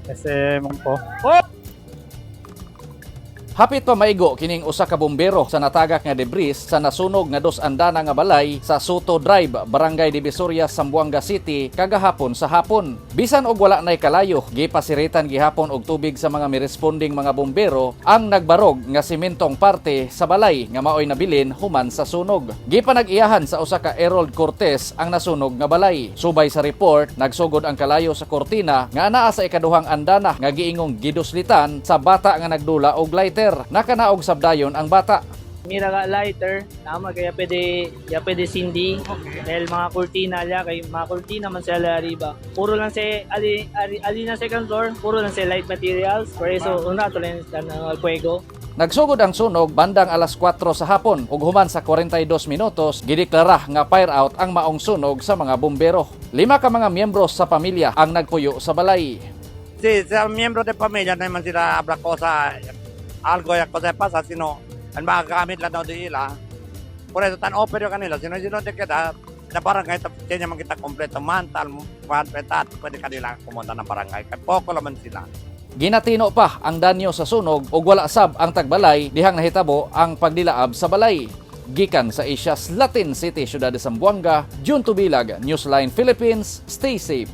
SM po. Hapit pa maigo kining usa ka bumbero sa natagak nga debris sa nasunog nga dos andana nga balay sa Soto Drive, Barangay Divisoria, Zamboanga City kagahapon sa hapon. Bisan og wala nay kalayo, gipasiritan gihapon og tubig sa mga miresponding mga bumbero ang nagbarog nga simentong parte sa balay nga maoy nabilin human sa sunog. Gipanag-iyahan sa usa ka Errol Cortez ang nasunog nga balay. Subay sa report, nagsugod ang kalayo sa kortina nga anaa sa ikaduhang andana nga giingong giduslitan sa bata nga nagdula og lighter. Nakanaog sabdayon ang bata. Mira ka lighter, tama kaya pwede ya pwede sindi. Dahil mga kurtina ya kay mga kurtina man sila arriba. Puro lang sa ali, ali, ali na second floor, puro lang sa light materials. Por eso una to lang ang fuego. Nagsugod ang sunog bandang alas 4 sa hapon ug human sa 42 minutos gideklara nga fire out ang maong sunog sa mga bumbero. Lima ka mga miyembro sa pamilya ang nagpuyo sa balay. Sí, sean miembros de familia, no man sila habla cosa, algo ya cosa pasa, sino ang mga gamit lang daw di ila. Por eso tan open yung kanila, sino sino te queda na barangay, kanya man kita kompleto mantal, petat, pwede kanila pumunta ng barangay. Kaya poco naman sila. Ginatino pa ang danyo sa sunog ug wala sab ang tagbalay dihang nahitabo ang pagdilaab sa balay. Gikan sa Asia's Latin City, Syudad de Zamboanga, June Tubilag, Newsline Philippines, stay safe.